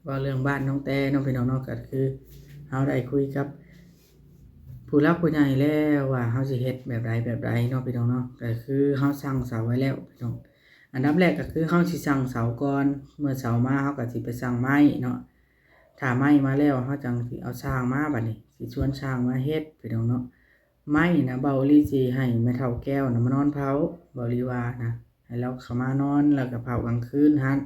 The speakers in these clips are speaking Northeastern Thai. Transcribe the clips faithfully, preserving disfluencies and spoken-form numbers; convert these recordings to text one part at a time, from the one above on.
เว้าเรื่องบ้านน้องแต่เนาะพี่น้องเนาะ ก็คือเฮาได้คุยกับผู้หลักผู้ใหญ่แล้วว่าเฮาสิเฮ็ดแบบใดแบบใดเนาะพี่น้องเนาะ ก็คือเฮาสั่งเสาไว้แล้วพี่น้อง อันดับแรกก็คือเฮาสิสั่งเสาก่อน เมื่อเสามาเฮาก็สิไปสั่งไม้เนาะ ถ้าไม้มาแล้วเฮาจั่งสิเอาช่างมา บัดนี้สิชวนช่างมาเฮ็ดพี่น้องเนาะ ไม้นะเบาอีหลีสิให้แม่เฒ่าแก้วนะมานอนเผา เบาอีหลีว่านะ ให้ลาวเข้ามานอนแล้วก็เผากลางคืนหั้น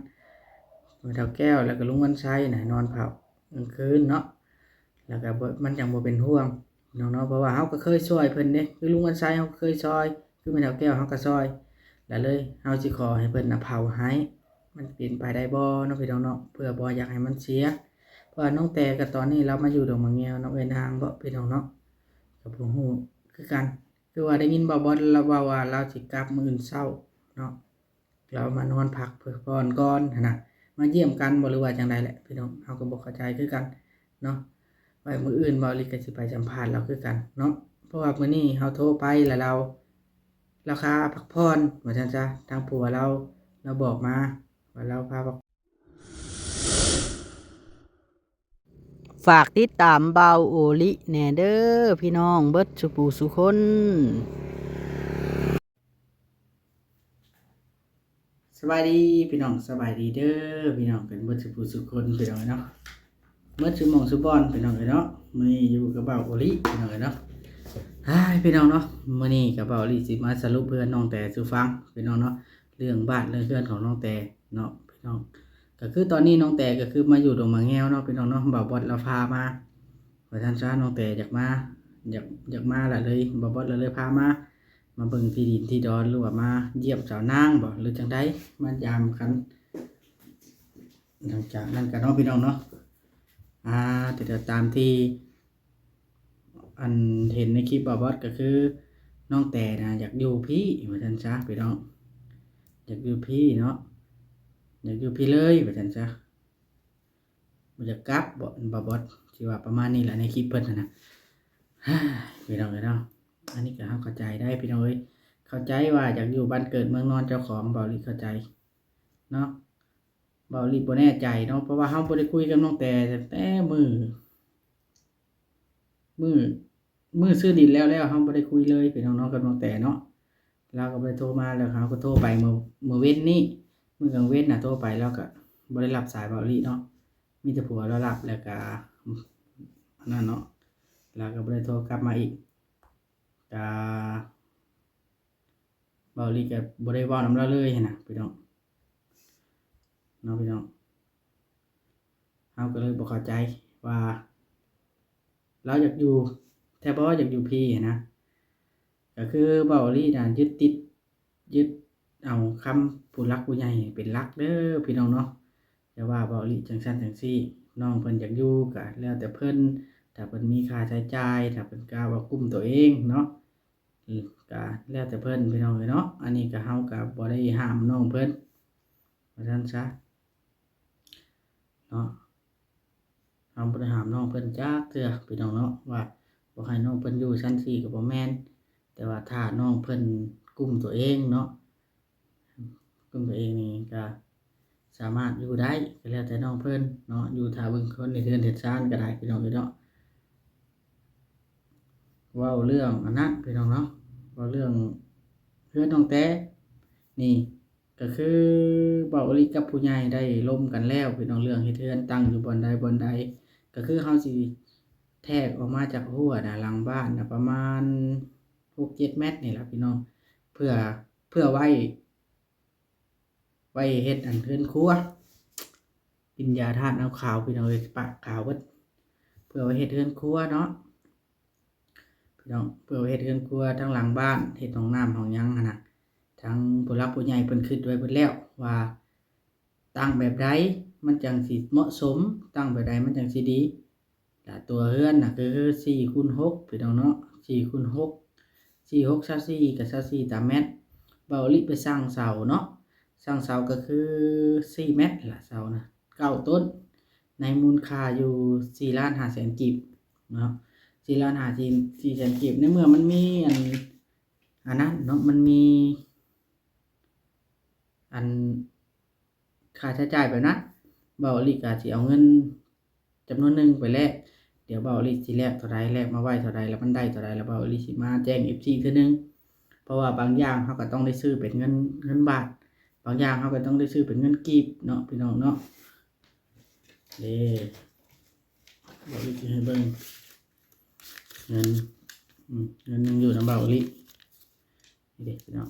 แม่เฒ่าแก้วแล้วก็ลุงวันไซนะนอนเผากลางคืนเนาะ แล้วก็บ่ มันจั่งบ่เป็นห่วงเนาะ เนาะ เพราะว่าเฮาก็เคยซ่อยเพิ่นเด้ คือลุงวันไซเฮาก็เคยซ่อย คือแม่เฒ่าแก้วเฮาก็ซ่อย แล้วเลยเฮาสิขอให้เพิ่นน่ะเผาให้ มันเป็นไปได้บ่เนาะพี่น้องเนาะ เพื่อบ่อยากให้มันเสีย เพราะว่าน้องแต่ก็ตอนนี้ลาวมาอยู่ดงมะแงวเนาะ เอื้อยนางบ่พี่น้องเนาะ ก็บ่ฮู้คือกัน คือว่าได้ยินบ่าวบอสลาวเว้าว่าลาวสิกลับมื้ออื่นเช้าเนาะ ลาวมานอนพักเพิ่นก่อนก่อนหั้นนะ มาเยี่ยมกันบ่หรือว่าจั่งใดแหละพี่น้อง เฮาก็บ่เข้าใจคือกันเนาะ ไว้มื้ออื่นเบาอีหลีก็สิไปสัมภาษณ์ลาวคือกันเนาะ เพราะว่ามื้อนี้เฮาโทรไปแล้วลาว ลาวคาพักผ่อนว่าซั่นซะ ทางผัวลาว ลาวบอกมาว่าลาวคาพัก ฝากติดตามบ่าวอีหลีแหน่เด้อพี่น้องเบิดสุผู้สุคน สบายดีพี่น้อง สบายดีเด้อพี่น้องกันเบิดสุผู้สุคนพี่น้องเนาะ เบิดสุหม่องสุบ่อนพี่น้องเอ้ยเนาะ มื้อนี้อยู่กับบ่าวอีหลีพี่น้องเอ้ยเนาะ อ้ายพี่น้องเนาะ มื้อนี้ก็บ่าวอีหลีสิมาสรุปเฮือนน้องแต่สู่ฟังพี่น้องเนาะ เรื่องบ้านเรื่องเฮือนของน้องแต่เนาะพี่น้อง ก็คือตอนนี้น้องแต่ก็คือมาอยู่ดงมะแงวเนาะพี่น้องเนาะ บ่าวบอสลาวพามา ว่าซั่นซะ น้องแต่อยากมา อยาก อยากมาละเลย บ่าวบอสลาวเลยพามา มาเบิ่งที่ดินที่ดอน หรือว่ามาเยี่ยมสาวนางบ่ หรือจั่งใด มายามกัน หลังจากนั้นก็เนาะพี่น้องเนาะ อ่า แต่ตามที่ อันเห็นในคลิปบ่าวบอสก็คือ น้องแต่นะอยากอยู่พี้ว่าซั่นซะพี่น้อง อยากอยู่พี้เนาะ อยากอยู่พี้เลยว่าซั่นซะ บ่อยากกลับบ่ บ่าวบอส สิว่าประมาณนี้แหละในคลิปเพิ่นหั้นนะ พี่น้องเอ้ยเนาะ อันนี้ก็เฮาเข้าใจได้พี่น้องเอ้ย เข้าใจว่าอยากอยู่บ้านเกิดเมืองนอนเจ้าของ บ่าวอีหลีเข้าใจเนาะ บ่าวอีหลีบ่แน่ใจเนาะ เพราะว่าเฮาบ่ได้คุยกับน้องแต่ตั้งแต่มื้อ มื้อ มื้อซื้อดินแล้วแล้ว เฮาบ่ได้คุยเลยพี่น้องเนาะ กับน้องแต่เนาะ ลาวก็บ่ได้โทรมา แล้วเฮาก็โทรไปมื้อ มื้อเว็นนี้ มื้อกลางเว็นน่ะโทรไป ลาวก็บ่ได้รับสายบ่าวอีหลีเนาะ มีแต่ผัวลาวรับ แล้วก็ อันนั้นเนาะ ลาวก็บ่ได้โทรกลับมาอีก ก็ บ่าวอีหลีก็บ่ได้เว้านำลาวเลยหั้นนะพี่น้อง เนาะพี่น้อง เฮาก็เลยบ่เข้าใจว่า ลาวอยากอยู่แท้บ่ อยากอยู่พี้หั้นนะ ก็คือบ่าวอีหลีน่ะยึดติด ยึดเอาคำผู้หลักผู้ใหญ่เป็นหลักเด้อพี่น้องเนาะ อย่าว่าบ่าวอีหลีจั่งซั้นจั่งซี้ น้องเพิ่นอยากอยู่ก็แล้วแต่เพิ่น ถ้าเพิ่นมีค่าใช้จ่าย ถ้าเพิ่นกล้าว่ากุ้มตัวเองเนาะ อืม ก็แล้วแต่เพิ่นพี่น้องเอ้ยเนาะ อันนี้ก็เฮาก็บ่ได้ห้ามน้องเพิ่น ว่าซั่นซะ เนาะ เฮาบ่ได้ห้ามน้องเพิ่นจักเทื่อพี่น้องเนาะ ว่าบ่ให้น้องเพิ่นอยู่ซั้นซี้ก็บ่แม่น แต่ว่าถ้าน้องเพิ่นกุ้มตัวเองเนาะ กุ้มตัวเองนี่ก็สามารถอยู่ได้ ก็แล้วแต่น้องเพิ่นเนาะ อยู่ท่าเบิ่งคนเฮ็ดเฮือนเฮ็ดซานก็ได้พี่น้องเอ้ยเนาะ เว้าเรื่องอันนั้นพี่น้องเนาะ เว้าเรื่องเฮือนน้องแต่ นี่ ก็คือบ่าวอีหลีกับผู้ใหญ่ได้ลมกันแล้วพี่น้อง เรื่องเฮ็ดเฮือนตั้งอยู่บ่อนใดบ่อนใด ก็คือเฮาสิแทกออกมาจากรั้วนะ หลังบ้านนะ ประมาณหกเจ็ดเมตรนี่ล่ะพี่น้อง เพื่อ เพื่อไว้ ไว้เฮ็ดอันเฮือนครัว กินยาธาตุน้ำขาวพี่น้องเอ้ย ปากขาวเบิด เพื่อไว้เฮ็ดเฮือนครัวเนาะ พี่น้อง เพื่อไว้เฮ็ดเฮือนครัวทั้งหลังบ้าน เฮ็ดห้องน้ำห้องหยังหั้นนะ ทั้งผู้หลักผู้ใหญ่เพิ่นคิดไว้เบิดแล้วว่า ตั้งแบบใดมันจั่งสิเหมาะสม ตั้งแบบใดมันจั่งสิดี และตัวเฮือนน่ะคือสี่คูณหกพี่น้องเนาะ สี่คูณหก สี่ หก ซาวสี่ กับซาวสี่ตามเมตร บ่าวอีหลีไปสั่งเสาเนาะ สั่งเสาก็คือสี่เมตรล่ะ เสานะ เก้าต้น ในมูลค่าอยู่สี่ล้านห้าแสนกีบเนาะ สี่ล้านห้า สี่แสนกีบ ในเมื่อมันมีอัน อันนั้นเนาะ มันมี อัน ค่าใช้จ่ายแบบนั้น เบาหลีก็สิเอาเงินจำนวนหนึ่งไปแลก เดี๋ยวเบาหลีสิแลกเท่าใด แลกมาไว้เท่าใด แล้วมันได้เท่าใด แล้วเบาหลีสิมาแจ้งเอฟซีเทื่อหนึ่ง เพราะว่าบางอย่างเฮาก็ต้องได้ซื้อเป็นเงิน เงินบาท บางอย่างเฮาก็ต้องได้ซื้อเป็นเงินกีบเนาะพี่น้องเนาะ เด้ เบาหลีสิให้เบิ่ง เงิน อืม เงินยังอยู่นำเบาหลี นี่เด้พี่น้อง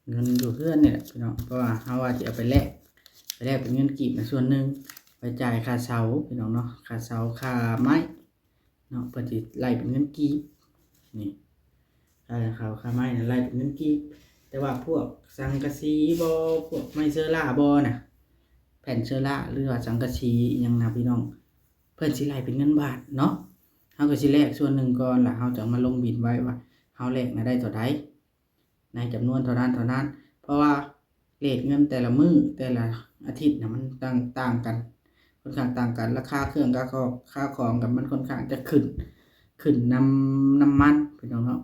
เงินอยู่เฮือนนี่แหละพี่น้อง เพราะว่าเฮาว่าสิเอาไปแลก ไปแลกเป็นเงินกีบนะส่วนหนึ่ง ไปจ่ายค่าเสาพี่น้องเนาะ ค่าเสา ค่าไม้เนาะ เพิ่นสิไล่เป็นเงินกีบ นี่ ค่าเสา ค่าไม้นะไล่เป็นเงินกีบ แต่ว่าพวกสังกะสีบ่ พวกไม้เชอร่าบ่นะ แผ่นเชอร่า หรือว่าสังกะสีอิหยังนะพี่น้อง เพิ่นสิไล่เป็นเงินบาทเนาะ เฮาก็สิแลกส่วนหนึ่งก่อน แล้วเฮาจะมาลงบินไว้ว่าเฮาแลกนะได้เท่าใด ในจำนวนเท่านั้นเท่านั้น เพราะว่าเรทเงินแต่ละมื้อแต่ละอาทิตย์น่ะมันต่าง ต่างกัน ค่อนข้างต่างกัน ราคาเครื่อง ค่าของ ค่าของกับมันค่อนข้างจะขึ้น ขึ้นนำน้ำมันพี่น้องเนาะ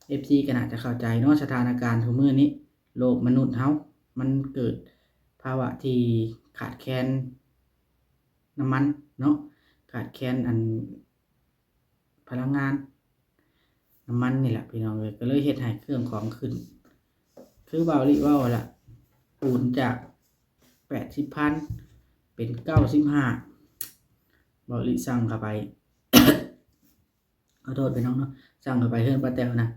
เอฟซีก็น่าจะเข้าใจเนาะ สถานการณ์ทุกมื้อนี้ โลกมนุษย์เฮามันเกิดภาวะที่ขาดแคลนน้ำมันเนาะ ขาดแคลนอัน พลังงาน น้ำมันนี่แหละพี่น้องเอ้ย ก็เลยเฮ็ดให้เครื่องของขึ้น คือเบาหลีเว้าล่ะ ปูนจากแปดสิบพันเป็นเก้าสิบห้า เบาหลีสั่งเข้าไป ขอโทษพี่น้องเนาะ สั่งเข้าไปเฮือนป้าแต๋วนะ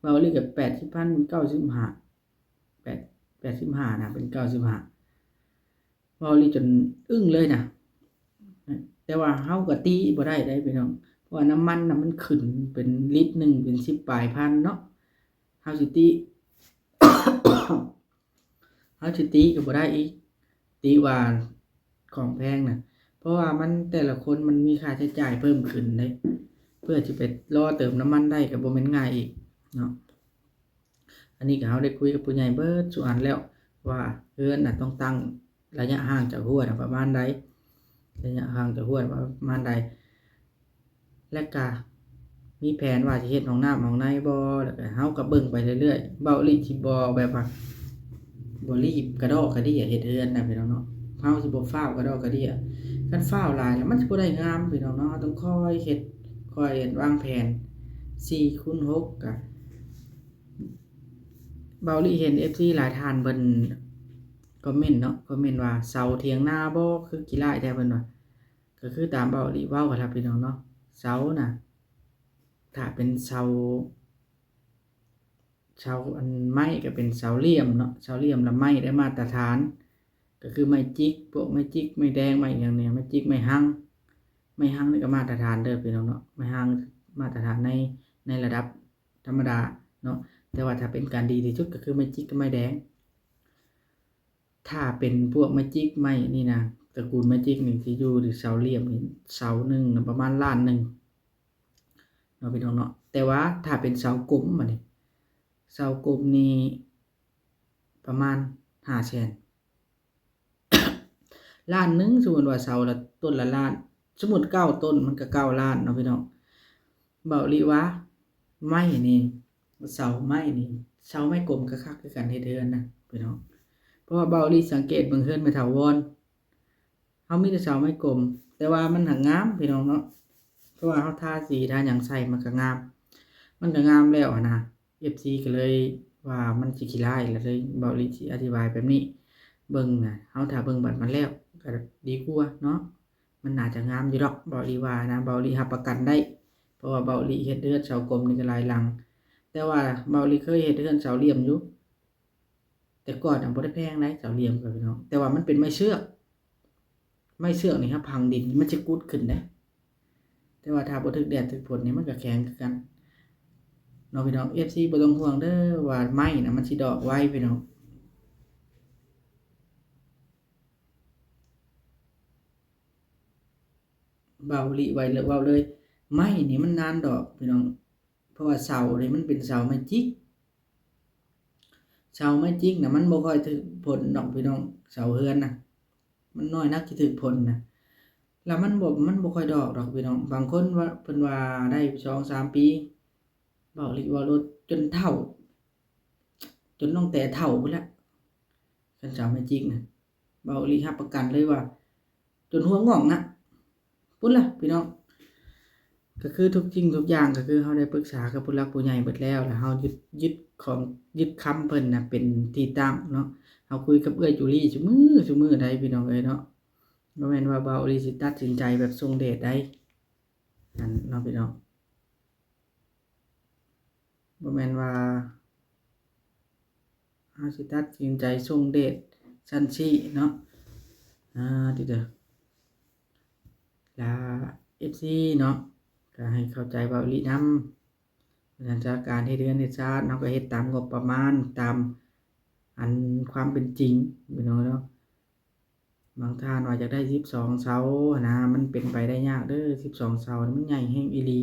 เบาหลีก็แปดสิบพันเป็นเก้าสิบห้า แปด แปดสิบห้านะ เป็นเก้าสิบห้า เว้าอีหลีจนอึ้งเลยนะ แต่ว่าเฮาก็ติบ่ได้เด้พี่น้อง เพราะว่าน้ำมันน่ะมันขึ้นเป็นลิตรหนึ่งเป็นสิบปลายพันเนาะ เฮาสิติ เฮาสิติก็บ่ได้อีก ติว่าของแพงน่ะ เพราะว่ามันแต่ละคนมันมีค่าใช้จ่ายเพิ่มขึ้นเด้ เพื่อสิไปรอเติมน้ำมันได้ก็บ่แม่นง่ายอีกเนาะ อันนี้ก็เฮาได้คุยกับผู้ใหญ่เบิดซุอันแล้ว ว่าเฮือนน่ะต้องตั้งระยะห่างจากรั้วน่ะประมาณใด ระยะห่างจากรั้วน่ะประมาณใด และก็มีแผนว่าสิเฮ็ดห้องน้ำห้องในบ่ แล้วก็เฮาก็เบิ่งไปเรื่อยๆ เบาอีหลีสิบ่แบบว่า บ่รีบกระดอกกระเดี้ยเฮ็ดเฮือนนะพี่น้องเนาะ เฮาสิบ่ฟ้าวกระดอกกระเดี้ย คันฟ้าวหลายแล้วมันสิบ่ได้งามพี่น้องเนาะ เฮาต้องค่อยเฮ็ด ค่อยเฮ็ดวางแผน สี่คูณหก ก็ เบาอีหลีเห็นเอฟซีหลายท่านเพิ่นคอมเมนต์เนาะ คอมเมนต์ว่า "เสาเถียงนาบ่ คือขี้ร้ายแท้" เพิ่นว่า ก็คือตามเบาอีหลีเว้าหั้นล่ะพี่น้องเนาะ เสาน่ะ ถ้าเป็นเสา เสาอันไม้ก็เป็นเสาเหลี่ยมเนาะ เสาเหลี่ยมแล้วไม้ได้มาตรฐาน ก็คือไม้จิก พวกไม้จิก ไม้แดง ไม้หยังเนี่ย ไม้จิก ไม้ฮัง ไม้ฮังนี่ก็มาตรฐานเด้อพี่น้องเนาะ ไม้ฮังมาตรฐานใน ในระดับธรรมดาเนาะ แต่ว่าถ้าเป็นการดีที่สุดก็คือไม้จิกกับไม้แดง ถ้าเป็นพวกไม้จิกไม้นี่นะ ตระกูลไม้จิกนี่ที่อยู่ที่เสาเหลี่ยมนี่ เสาหนึ่งนะประมาณล้านหนึ่งเนาะพี่น้องเนาะ แต่ว่าถ้าเป็นเสากลมบัดนี้ เสากลมนี่ประมาณห้าแสน ล้านหนึ่ง สมมุติว่าเสาละต้นละล้าน สมมุติเก้าต้นมันก็เก้าล้านเนาะพี่น้อง เบาอีหลีว่าไม้นี่ เสาไม้นี่ เสาไม้กลมก็คักคือกันเฮ็ดเฮือนนะพี่น้อง เพราะว่าเบาอีหลีสังเกตเบิ่งเฮือนแม่เฒ่าว่อน เฮามีแต่เสาไม้กลม แต่ว่ามันหักงามพี่น้องเนาะ เพราะว่าเฮาทาสีทาหยังใส่มันก็งาม มันก็งามแล้วหั้นนะ เอฟซีก็เลยว่ามันสิขี้ร้าย แล้วเลยเบาอีหลีสิอธิบายแบบนี้ เบิ่งนะ เฮาถ้าเบิ่งบัดมันแล้วก็ดีกว่าเนาะ มันน่าจะงามอยู่ดอก เบาอีหลีว่านะ เบาอีหลีรับประกันได้ เพราะว่าเบาอีหลีเฮ็ดเฮือนเสากลมนี่ก็หลายหลัง แต่ว่าเบาอีหลีเคยเฮ็ดเฮือนเสาเหลี่ยมอยู่ แต่ก่อนน่ะบ่ได้แพงได๋เสาเหลี่ยมก็พี่น้อง แต่ว่ามันเป็นไม้เชือก ไม้เชือกนี่ครับ พังดินมันสิกุดขึ้นเด้ แต่ว่าถ้าบ่ถืกแดดถืกฝนนี่มันก็แข็งคือกันเนาะพี่น้อง เอฟซี บ่ต้องห่วงเด้อว่าไม้น่ะมันสิดอกไวพี่น้อง เบาอีหลีไวเลย เว้าเลย ไม้นี่มันนานดอกพี่น้อง เพราะว่าเสานี่มันเป็นเสาไม้จิก เสาไม้จิกน่ะมันบ่ค่อยถืกฝนดอกพี่น้อง เสาเฮือนน่ะ มันน้อยนักสิถืกฝนน่ะ แล้วมันบ่ มันบ่ค่อยดอกดอกพี่น้อง บางคนว่า เพิ่นว่าได้สองสามปี เบาอีหลีเว้าโลด จนเฒ่า จนน้องแต่เฒ่าพุ้นละ คันสาวแมจิกนะ เบาอีหลีรับประกันเลยว่า จนหัวงอกนะ พุ้นละพี่น้อง ก็คือทุกสิ่งทุกอย่างก็คือเฮาได้ปรึกษากับผู้หลักผู้ใหญ่เบิดแล้ว แล้วเฮายึด ยึดของ ยึดคำเพิ่นนะเป็นที่ตั้งเนาะ เฮาคุยกับเอื้อยจูลี่ซุมื้อซุมื้อได้พี่น้องเอ้ยเนาะ บ่แม่นว่าเบาอีหลีสิตัดสินใจแบบส่งเดทได้ นั่นเนาะพี่น้อง บ่แม่นว่า เฮาสิตัดสินใจส่งเดทซั่นซี้เนาะ อ่า ติเด้อ และ เอฟซี เนาะ ก็ให้เข้าใจเบาอีหลีนำ ว่าซั่นซะ การเฮ็ดเฮือนเฮ็ดซาน เฮาก็เฮ็ดตามงบประมาณ ตามอันความเป็นจริง พี่น้องเนาะ บางท่านว่าอยากได้สิบสองเสาหั้นนะ มันเป็นไปได้ยากเด้อ สิบสองเสานี่มันใหญ่แฮงอีหลี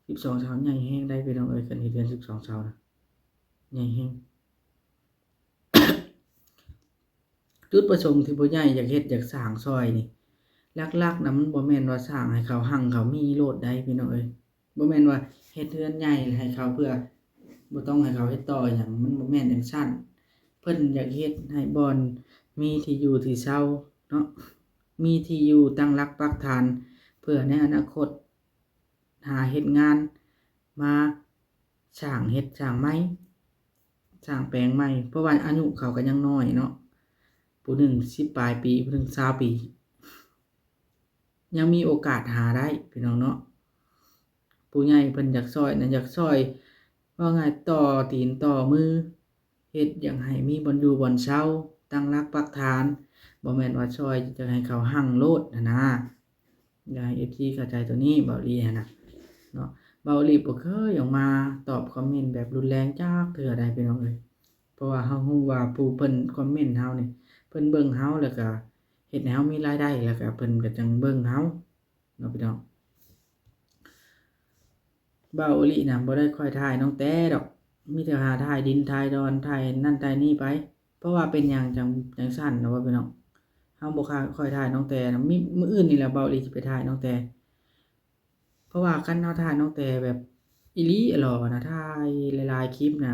สิบสองเสาใหญ่แฮงได้พี่น้องเอ้ย คันเฮ็ดเฮือนสิบสองเสานะ ใหญ่แฮง จุดประสงค์ที่ผู้ใหญ่อยากเฮ็ดอยากสร้างซอยนี่ หลักๆนะมันบ่แม่นว่าสร้างให้เขาฮั่งเขามีโลดได้พี่น้องเอ้ย บ่แม่นว่าเฮ็ดเฮือนใหญ่ให้เขาเพื่อ บ่ต้องให้เขาเฮ็ดต่อหยัง มันบ่แม่นจั่งซั้น เพิ่นอยากเฮ็ดให้บ่อนมีที่อยู่ที่เซาเนาะ มีที่อยู่ตั้งหลักปักฐาน เพื่อในอนาคต หาเฮ็ดงานมาสร้างเฮ็ดสร้างใหม่ สร้างแปลงใหม่ เพราะว่าอายุเขาก็ยังน้อยเนาะ ผู้หนึ่งสิบปลายปี ผู้หนึ่งซาวปี ยังมีโอกาสหาได้พี่น้องเนาะ ผู้ใหญ่เพิ่นอยากซอยนะ อยากซอย ว่าง่ายต่อตีนต่อมือ เฮ็ดอยากให้มีบ่อนอยู่บ่อนเซา ตั้งหลักปักฐาน บ่แม่นว่าซอยอยากให้เขาฮั่งโลดหั้นนะ อยากให้ เอฟซี เข้าใจตัวนี้ เบาอีหลีหั้นนะ เนาะ เบาอีหลีบ่เคยออกมาตอบคอมเมนต์แบบรุนแรงจักเทื่อใดพี่น้องเอ้ย เพราะว่าเฮาฮู้ว่าผู้เพิ่นคอมเมนต์เฮานี่ เพิ่นเบิ่งเฮาแล้วก็เฮ็ดให้เฮามีรายได้ แล้วก็เพิ่นก็จั่งเบิ่งเฮา เนาะพี่น้อง เบาอีหลีนะ บ่ได้ค่อยถ่ายน้องแต่ดอก มีแต่หาถ่ายดินถ่ายดอนถ่ายนั่นถ่ายนี่ไป เพราะว่าเป็นหยังจั่ง จั่งซั้นนะว่าพี่น้อง เฮาบ่ค่อย ค่อยถ่ายน้องแต่นะ มี มื้ออื่นนี่แหละเบาอีหลีสิไปถ่ายน้องแต่ เพราะว่าคันเฮาถ่ายน้องแต่แบบอีหลีอีหลอนะ ถ่ายหลายๆคลิปนะ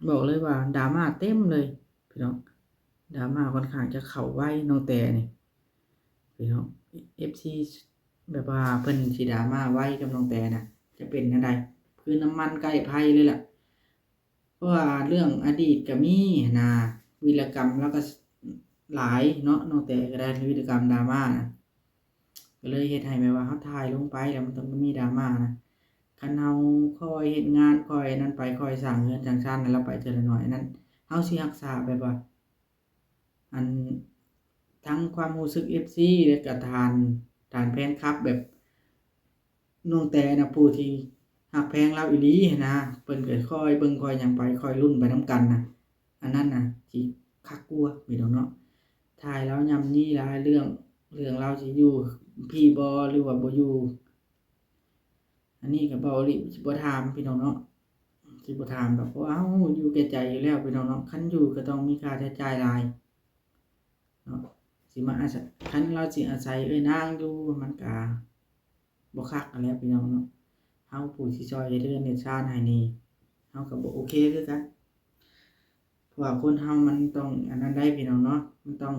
บอกเลยว่าดราม่าเต็มเลยพี่น้อง ดราม่าค่อนข้างจะเข้าไวน้องแต่นี่ พี่น้อง เอฟซี แบบว่าเพิ่นสิดราม่าไวกับน้องแต่นะ จะเป็นจั่งใด คือน้ำมันใกล้ไฟเลยล่ะ เพราะว่าเรื่องอดีตก็มีหั้นนะ วีรกรรมลาวก็หลายเนาะ น้องแต่ก็ได้วีรกรรมดราม่านะ ก็เลยเฮ็ดให้แบบว่าเฮาถ่ายลงไปแล้วมันต้องมีดราม่านะ คันเฮาค่อยเฮ็ดงานค่อยนั่นไปค่อยสร้างเฮือนสร้างซานให้ลาวไปเทื่อละน้อยนั่น เฮาสิรักษาแบบว่า อัน ทั้งความรู้สึก เอฟซี และก็ฐาน ฐานแฟนคลับแบบ น้องแต่นะ ผู้ที่ฮักแพงลาวอีหลีหั้นนะ เพิ่นก็คอยเบิ่งคอยหยังไป คอยลุ้นไปนำกันนะ อันนั้นนะสิคักกว่าพี่น้องเนาะ ถ่ายลาวย่ำยีหลายเรื่อง เรื่องลาวสิอยู่พี้บ่ หรือว่าบ่อยู่ อันนี้ก็เบาอีหลี สิบ่ถามพี่น้องเนาะ สิบ่ถามดอก เพราะว่าเฮาอยู่แก่ใจอยู่แล้วพี่น้องเนาะ คันอยู่ก็ต้องมีค่าใช้จ่ายหลายเนาะ สิมาอาศัย คันลาวสิอาศัยเอื้อยนางอยู่ มันก็บ่คักหั้นแหละพี่น้องเนาะ เฮาผู้สิซอยเฮ็ดเฮือนเฮ็ดซานให้นี่ เฮาก็บ่โอเคคือกัน เพราะว่าคนเฮามันต้องอันนั้นได้พี่น้องเนาะ มันต้อง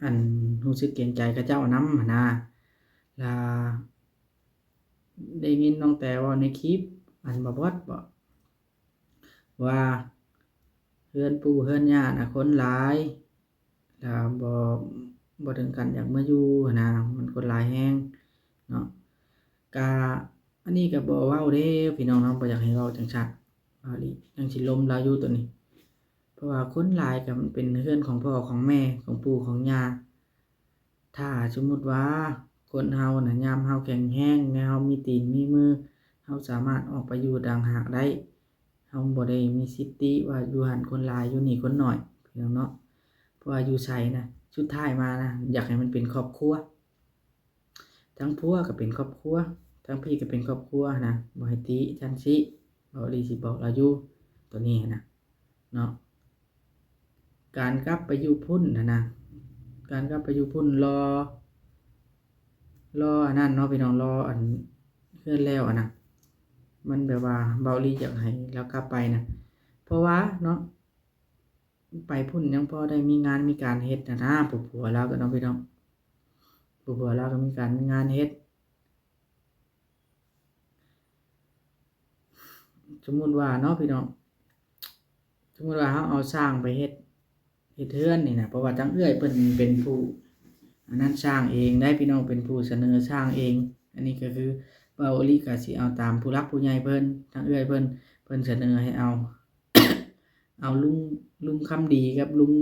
อัน รู้สึกเกรงใจเขาเจ้านำหั้นนะ แล้วได้ยินน้องแต่เว้าในคลิป อันบ่บอดบ่ ว่าเฮือนปู่เฮือนย่าน่ะคนหลาย แล้วบ่ บ่ถึงขั้นอยากมาอยู่หั้นนะ มันคนหลายแฮงเนาะ กะ อันนี้ก็บ่เว้าเด้พี่น้องเนาะ บ่อยากให้เว้าจั่งซั้น เว้าอีหลี ยังสิลมลาวอยู่ตัวนี้ เพราะว่าคนหลายก็มันเป็นเฮือนของพ่อของแม่ ของปู่ของย่า ถ้าสมมุติว่าคนเฮาน่ะ ยามเฮาแข็งแรง ยามเฮามีตีนมีมือ เฮาสามารถออกไปอยู่ต่างหากได้ เฮาบ่ได้มีสิทธิว่าอยู่หั้นคนหลาย อยู่นี่คนน้อย พี่น้องเนาะ เพราะว่าอยู่ไสนะ สุดท้ายมานะ อยากให้มันเป็นครอบครัว ทั้งผัวก็เป็นครอบครัว ทั้งพี่ก็เป็นครอบครัวนะ บ่ให้ติจั่งซี้ เบาอีหลีสิบอกลาวอยู่ ตัวนี้นะ เนาะ การกลับไปอยู่พุ้นหั้นนะ การกลับไปอยู่พุ้นรอ รออันนั้นเนาะพี่น้อง รออันเฮือนแล้วหั้นนะ มันแบบว่าเบาหลีอยากให้ลาวกลับไปนะ เพราะว่าเนาะ ไปพุ้นยังพอได้มีงานมีการเฮ็ดหั้นนะ ผู้ผัวลาวก็เนาะพี่น้อง ผู้ผัวลาวก็มีการมีงานเฮ็ด สมมุติว่าเนาะพี่น้อง สมมุติว่าเฮาเอาช่างไปเฮ็ด เฮ็ดเฮือนนี่นะ เพราะว่าทางเอื้อยเพิ่นเป็นผู้ อันนั้นช่างเองได้พี่น้อง เป็นผู้เสนอช่างเอง อันนี้ก็คือเบาหลีก็สิเอาตามผู้หลักผู้ใหญ่เพิ่น ทางเอื้อยเพิ่น เพิ่นเสนอให้เอา เอาลุง ลุงคำดีกับลุง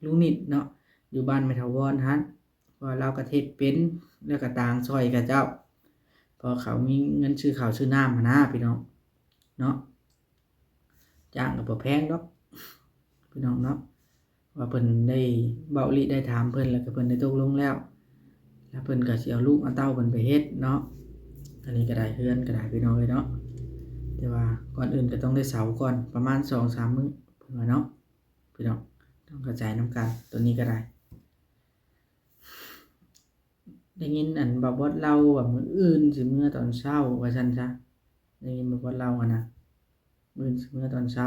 ลุงนิดเนาะ อยู่บ้านแม่ถาวรหั้น ว่าลาวก็เฮ็ดเป็น แล้วก็ต่างช่อยเขาเจ้า พอเขามีเงินซื้อข้าวซื้อน้ำหั้นนะพี่น้อง เนาะ จ้างก็บ่แพงดอก พี่น้องเนาะ ว่าเพิ่นได้ เบาหลีได้ถามเพิ่น แล้วก็เพิ่นได้ตกลงแล้ว แล้วเพิ่นก็สิเอาลูกเอาเต้าเพิ่นไปเฮ็ดเนาะ อันนี้ก็ได้ เฮือนก็ได้พี่น้องเอ้ยเนาะ แต่ว่าก่อนอื่นก็ต้องได้เสาก่อน ประมาณสองสามมื้อ เพิ่นว่าเนาะ พี่น้อง ต้องเข้าใจนำกัน ตัวนี้ก็ได้ ได้ยินอันบ่าวบอสเล่าว่ามื้ออื่นสิเมือตอนเช้า ว่าซั่นซะ ได้ยินบ่าวบอสเล่าหั้นนะ มื้ออื่นสิเมือตอนเช้า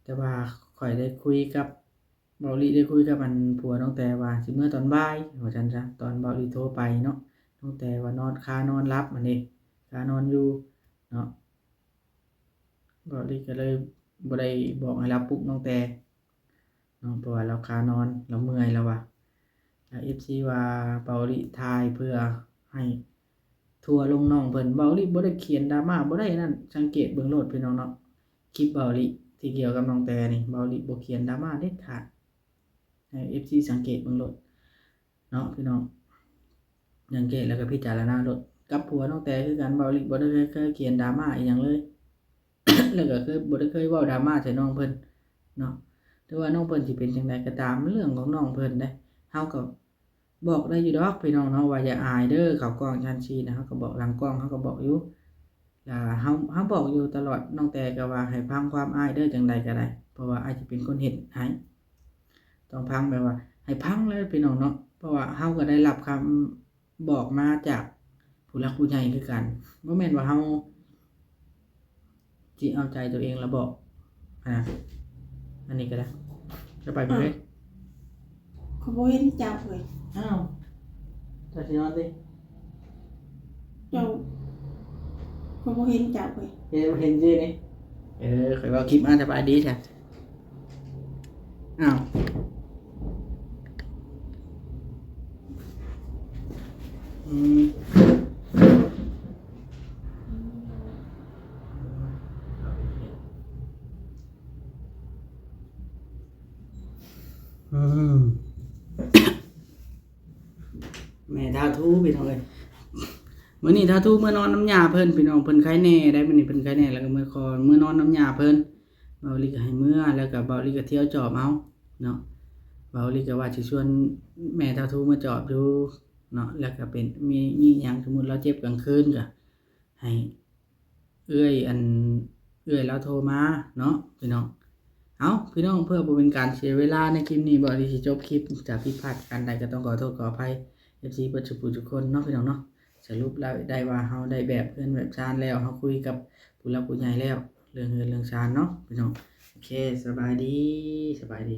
แต่ว่าข้อยได้คุยกับ เบาหลีได้คุยกับอันผัวน้องแต่ว่าสิเมือตอนบ่าย ว่าซั่นซะ ตอนเบาหลีโทรไปเนาะ น้องแต่ว่านอน คานอนหลับหั้นเด้ คานอนอยู่เนาะ เบาหลีก็เลยบ่ได้บอกให้ลาวปลุกน้องแต่เนาะ เพราะว่าลาวคานอน ลาวเมื่อย ลาวว่า แล้ว เอฟซี ว่าเบาหลีถ่ายเพื่อให้ทัวร์ลงน้องเพิ่น เบาหลีบ่ได้เขียนดราม่า บ่ได้นั่น สังเกตเบิ่งโลดพี่น้องเนาะ คลิปเบาหลีที่เกี่ยวกับน้องแต่นี่ เบาหลีบ่เขียนดราม่าเด็ดขาด ให้ เอฟซี สังเกตเบิ่งโลดเนาะพี่น้อง สังเกตแล้วก็พิจารณาโลด กับผัวน้องแต่คือกัน เบาหลีบ่ได้เคย เคยเขียนดราม่าอีหยังเลย แล้วก็เคย บ่ได้เคยเว้าดราม่าใส่น้องเพิ่นเนาะ แต่ว่าน้องเพิ่นสิเป็นจั่งใดก็ตาม เรื่องของน้องเพิ่นเด้ เฮาก็บอกได้อยู่ดอกพี่น้องเนาะ ว่าอย่าอายเด้อ เข้ากล้องจั่งซี้นะ เฮาก็บอกหลังกล้อง เฮาก็บอกอยู่ แล้วเฮา เฮาบอกอยู่ตลอด น้องแต่ก็ว่าให้ฟังความอ้ายเด้อ จั่งใดก็ได้ เพราะว่าอ้ายสิเป็นคนเฮ็ดให้ ต้องฟังแบบว่า ให้ฟังเลยพี่น้องเนาะ เพราะว่าเฮาก็ได้รับคำบอกมาจากผู้หลักผู้ใหญ่คือกัน บ่แม่นว่าเฮาสิเอาใจตัวเองแล้วบอก อ่า อันนี้ก็ได้ จะไปบ่เด้ อ้าว ข้อยบ่เห็นเจ้าเว้ย อ้าว เจ้าสินอนติ เจ้า ข้อยบ่เห็นเจ้าเว้ย เห็น เห็นซื่อนี่ เออ ข้อยเว้าคลิปมา สบายดีจ้ะ อ้าว อืม อืม แม่ท้าวทู่พี่น้องเอ้ย มื้อนี้ท้าวทู่เมือนอนนำย่าเพิ่นพี่น้อง เพิ่นไข้แหน่ได้ มื้อนี้เพิ่นไข้แหน่ แล้วก็เมือคอน เมือนอนนำย่าเพิ่น เบาหลีก็ให้เมือ แล้วก็เบาหลีก็เที่ยวจอบเอาเนาะ เบาหลีก็ว่าสิชวนแม่ท้าวทู่มาจอบอยู่เนาะ แล้วก็เป็น มี มีหยัง สมมุติลาวเจ็บกลางคืนก็ให้ เอื้อย อัน เอื้อยลาวโทรมาเนาะพี่น้อง เอ้า พี่น้อง เพื่อบ่เป็นการเสียเวลาในคลิปนี้ เบาหลีสิจบคลิป ถ้าผิดพลาดประการใดก็ต้องขอโทษขออภัย เอฟซี เบิดสุผู้ทุกคนเนาะพี่น้องเนาะ สรุปแล้วได้ว่าเฮาได้แบบเฮือนแบบซานแล้ว เฮาคุยกับผู้หลักผู้ใหญ่แล้ว เรื่องเฮือนเรื่องซานเนาะพี่น้อง โอเค สบายดี สบายดี